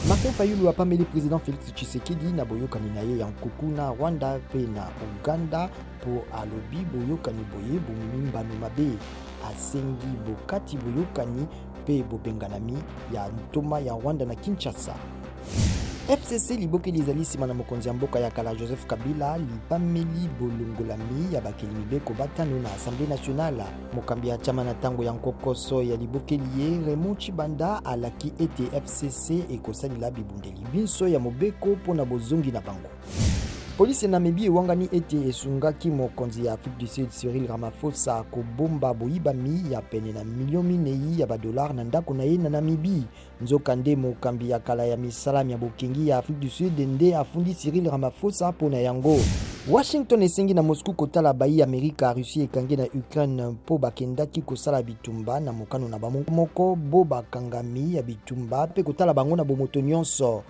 Martin Fayulu apameli president Felix Tshisekedi na boyokani na ye ya nkuku na Rwanda mpe na Uganda mpo alobi boyokani boye bomemi mbano mabe. Asengi bokati boyokani mpe bobenganami ya ntoma ya Rwanda na Kinshasa. FCC liboke lizali nsima na mokonzi ya mboka ya kala Joseph Kabila lipameli bolongolami ya bakeli mibeko batano na Assemblee nationale. Mokambi ya chama na ntango ya nkokoso ya liboke liye Raymond Tshibanda alaki ete FCC ekosalela bibundeli binso ya mobeko mpo na bozongi na bango. Polisi ya Namibie ewangani ete esungaki mokonzi ya Afrique du Sud Cyril Ramaphosa kobomba boyibami ya pene na milio minei ya badolare na ndako na ye na Namibie. Nzokande mokambi ya kala ya misala mya bokengi ya Afrique du Sud nde afundi Cyril Ramaphosa mpo na yango. Washington esengi na Moscou kotala bayi Amerika Russie ekangi na Ukraine mpo bakendaki kosala bitumba na mokano na bango moko bo bakangami ya bitumba mpe kotala bango na bomoto nyonso.